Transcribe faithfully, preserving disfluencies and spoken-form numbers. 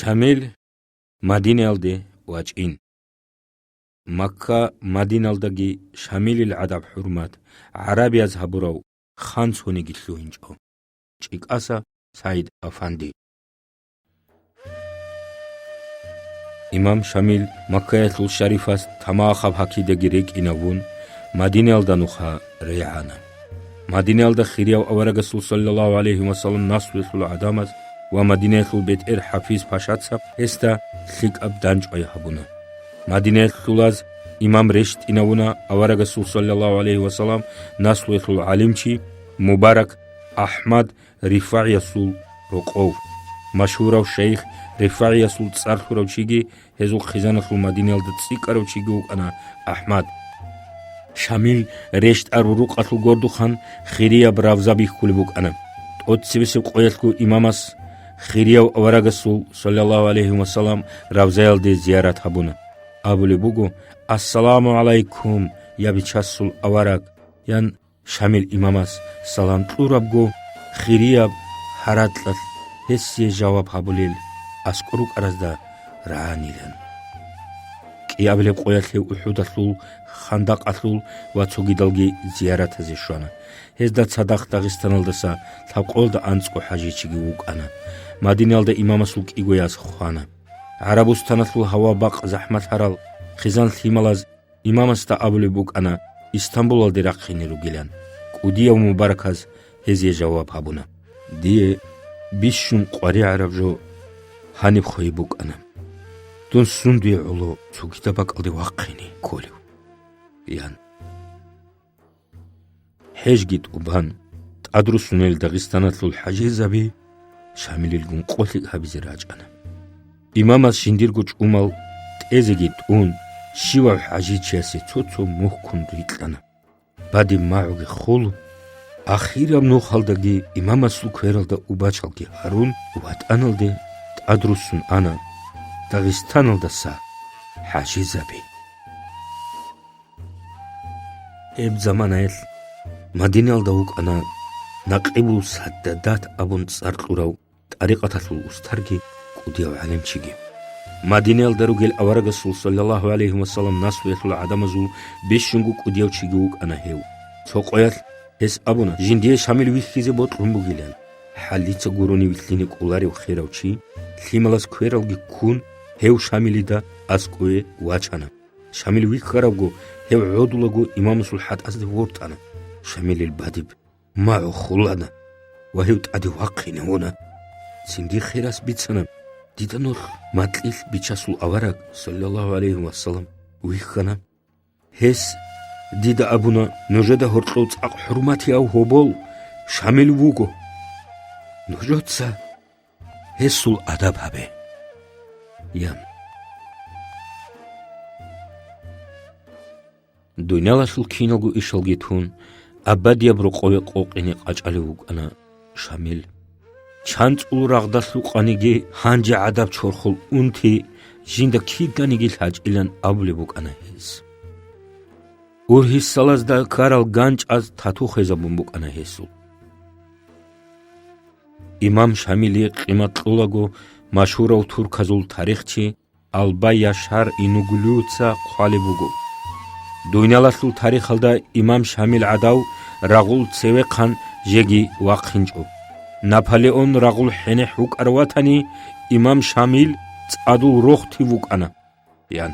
Шамил Мадинаялде вачӀин. Макка-Мадиналдаги Шамилил гӀадаб-хӀурмат гӀарабияз гьабурав хан цониги лъугьинчӀо. ЧӀикӀаса СагӀид-афанди. Имам Шамил Маккаялъул шарифас тамахаб гьакидаги рекӀинавун, Мадинаялда нуха регӀана. Мадинаялда хирияв аварагасул саллаллагьу гӀалайгьи вассалам наслуялъул гӀадамаз ва Мадинаялъул бетӀер ХӀафиз-пашаца гьесда лъикӀаб дандчӀвай гьабуна. Мадинаялъулаз имам рещтӀинавуна аварагасул саллаллагьу гӀалайгьи вассалам наслуялъул гӀалимчи Мубарак АхӀмад РифагӀиясул рокъов. Машгьурав шайх РифагӀиясул цӀар лъурав чиги гьезул хъизаналъул Мадинаялда цӀикӀкӀарав чиги вукӀана АхӀмад. Шамил рещтӀараб рукъалъул гордухъан хирияб равза бихьулеб букӀана. ТӀоцебесеб къоялъго имамас хирияв аварагасул, саллаллагьу гӀалайгьи вассалам, равзаялде зиярат гьабуна. Абулеб буго: «Ассаламу гӀалайкум, я Бичасул авараг!» – ян Шамил имамас салам кьурабго, хирияб гьаракьалъ гьесие жаваб гьабулел аскӀор рукӀаразда рагӀанилан. КӀиабилеб къоялъ гьев УхӀудалъул, Хандакъалъул ва цогидалги зияратазе щвана. Гьезда цадахъ Дагъистаналдаса лъабкъоялда анцӀго хӀажичиги вукӀана. Мадинаялда имамасул кӀиго яс хвана. ГӀарабустаналъул гьава-бакъ захӀмалъарал хъизан-лъималаз имамасда абулеб букӀана Истамбулалде рахъине ругилан, кӀудияв Мубараказ гьезие жаваб гьабуна: «Дие бищун къваригӀараб жо гьаниб хвей букӀана. Дун сундуе гӀоло цогидаб бакӀалде вахъине кколев?» – ян. ХӀежги тӀубан, тӀадруссунел Дагъистаналъул хӀажизаби Шамилилгун къо лъикӀ гьабизе рачӀана. Имамас жиндирго чӀумал тӀезеги тӀун, щивав хӀажичиясе цо-цо мухькун рикьана. Бадиб магӀуги хул, ахираб нухалдаги имамасул квералда убачалги гьарун, ватӀаналде тӀадруссун ана Дагъистаналдаса хӀажизаби. Гьеб заманаялъ Мадинаялда вукӀана Накъибул Саддадат абун цӀар кьурав тӀарикъаталъул устарги кӀудияв гӀалимчиги. Мадинаялда ругел аварагасул саллаллагьу гӀалайгьи вассалам наслуялъул гӀадамазул бищунго кӀудияв чиги вукӀана гьев. Цо къоялъ гьес абуна: «Жиндие Шамил вихьизе бокьун бугилан». ХӀалица гурони вилълъине кӀоларев херав чи, лъималаз квералги ккун, гьев Шамилида аскӀове вачана. Шамил вихьаравго, гьев гӀодулаго имамасул хӀатӀазде вортӀана. Шамилил бадиб магӀу хулана ва гьев тӀаде вахъине уна. Цинги херас бицана: «Дида нух макьилъ Бичасул авараг, саллаллагьу гӀалайгьи вассалам, вихьана. Гьес дида абуна: „Нужеда гьоркьов цӀакъ хӀурматияв гьобол Шамил вуго. Нужеца гьесул адаб гьабе“, – ян. Дуниялалъул киналго ишалги тун, абадияб рокъове къокъине къачӀалев вукӀана Шамил. ЧанцӀул рагъда лъукъаниги, гьанже гӀадаб чорхол унти жинда киданиги лъачӀилан абулеб букӀана гьес. Ургьисалазда ккарал ганчӀаз тату хвезабун букӀана гьесул. Имам Шамилие къимат кьолаго машгьурав турказул тарихчи Албай Яшар Инуглуца хъвалеб буго: «Дуниялалъул тарихалда имам Шамил гӀадав рагъул цевехъан жеги вахъинчӀо. Наполеон рагъул хӀенехӀ вукӀарав ватани, имам Шамил цӀадул рохтив вукӀана», – ян.